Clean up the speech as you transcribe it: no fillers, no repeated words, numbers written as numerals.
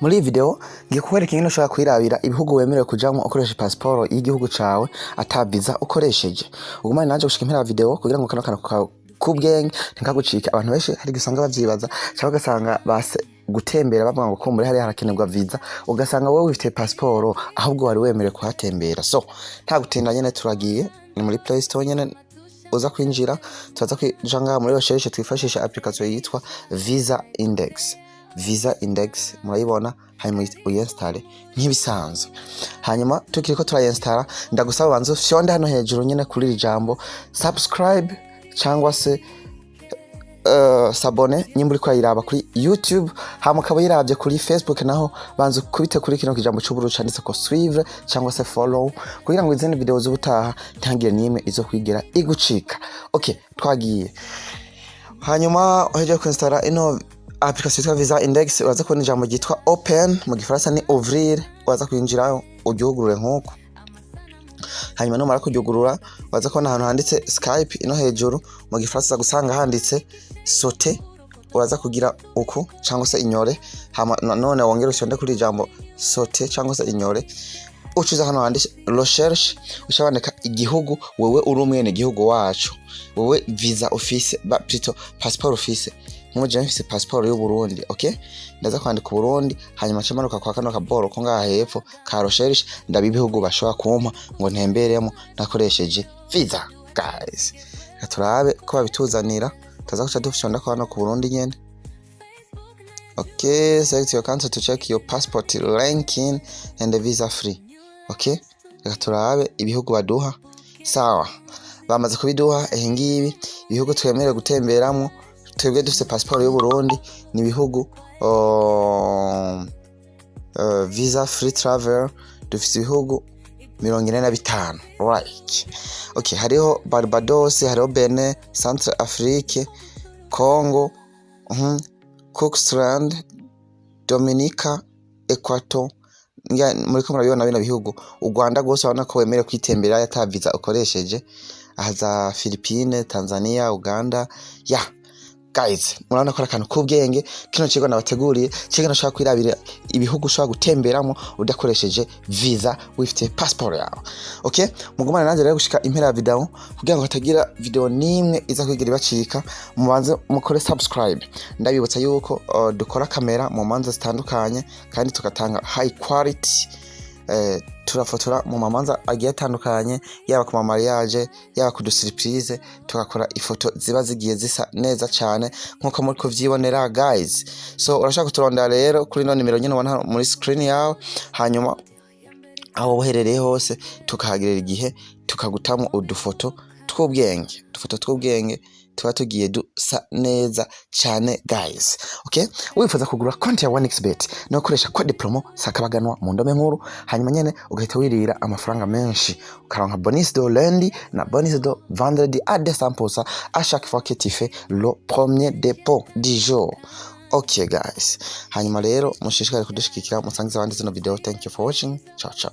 Muri iyi video ngiye kukwereka ingene ushobora kwirabira ibihugu wemerewe kujamwo ukoresheje pasiporo y'igihugu cawe, ata visa ukoresheje. Ugumane nanje gushika impera ya video kugira ngo kano kantu k'ubwenge ntikagucike. Abantu benshi hari igihe usanga bavyibaza, canke ugasanga base gutembera bavuga ngo kumbure hariya harakenerwa visa, ugasanga wowe wifitiye pasiporo, ahubwo wari wemerewe kuhatembera. So nta gutinda nyene, turagiye. Ni muri Play Store nyene uza kwinjira, turaza kuja ngaha muri recherche, twifashisha application yitwa Visa Index. Visa Index murayibona, hanyuma uyinstalle nk'ibisanzwe. Hanyuma tukiriko turayinsitara, ndagusaba ubanze ufyonde hano hejuru nyene kuri iri jambo subscribe cyangwa se s'abonner nyimba uriko urayiraba kuri YouTube. Hama ukaba uyiravye kuri Facebook naho, banza ukubite kuri kino kijambo c'ubururu canditse ko suivre cyangwa se follow, kugira ngo izindi video z'ubutaha ntihagire n'imwe izo kwigera igucika. Okay, twagiye. Hanyuma uhejeje kuinstalla ino application yitwa Visa Index, uraza kubona ijambo ryitwa open, mu Gifaransa ni ouvrir. Uraza kwinjirayo uryugurure nk'uko. Hanyuma numara kuryugurura, uraza kubona ahantu handitse skip ino hejuru, mu Gifaransa uza gusanga handitse sauter. Uraza kugira uku cyangwa se ignorer, hama none wongere ufyonde kuri ijambo sauter cyangwa se ignorer. Ucuza hano handitse recherche, uca wandika igihugu wewe uri umwene igihugu wacu, wewe visa ufise ba plutôt passeport ufise. Nk'ubu jewe mfise passeport y'u Burundi, okay, ndaza kwandika Burundi. Hanyuma nca manuka kwa kano kaboro ko ngaha hepfo ka recherche, ndaba ibihugu bashobora kumpa ngo ntemberemo nakoresheje visa. Guys, reka turabe ko babituzanira. Tuza guca dufyonda ko hano ku Burundi nyene. Okay, select your country to check your passport ranking and visa free. Okay, reka turabe ibihugu baduha. Sawa, bamaze kubiduha. Ehe, ngibi ibihugu twemerewe gutemberamo twebwe dufite pasiporo y'u Burundi. Ni ibihugu visa free travel, dufite ibihugu 45, right? Okay, hariho Barbados, hariho Benin, Centre Afrique, Congo, Cookland, Dominica, Equator. Muriko murabibona bino bihugu. U Rwanda rwose urabona ko wemerewe kwitembera ata visa ukoresheje. Aha za Philippine, Tanzania, Uganda. Ya guys, murabona ko ari akantu k'ubwenge kino kigo nabateguriye, kigo nashaka kwirabira ibihugu ushobora gutemberamo udakoresheje visa, wifitiye passport yawe. Okay, mugumane nanjye rero gushika impera ya video kugira ngo hatagira video n'imwe iza kwigira ibacika. Mubanze mukore subscribe. Ndabibutsa yuko dukora kamera mu manza zitandukanye kandi tugatanga high quality. Turafotora mu mamanza agiye atandukanye, yaba ku mamariage, yaba ku dusurprise, tugakora ifoto ziba zigiye zisa neza cyane nkuko muri kuvyibonera, guys. So urashaka kuturondera rero kuri ino nimero nyine ubona hano muri screen yawe, hanyuma aho uherereye hose tukahagirira igihe, tukagutamo udufoto tw'ubwenge, udufoto tw'ubwenge tuba tugiye dusa neza cyane, guys. Okay, wifuza kugura konti ya 1xBet no gukoresha code promo sakabaganwa mu ndome nkuru, hanyuma nyene ugahita wirira amafaranga menshi, ukaronka bonus de lundi na bonus de vendredi à 200% à chaque fois que tu fais le premier dépôt du jour. Okay guys, hanyuma rero mushishikare kudushigikira, musangize abandi zino video. Thank you for watching. Ciao ciao.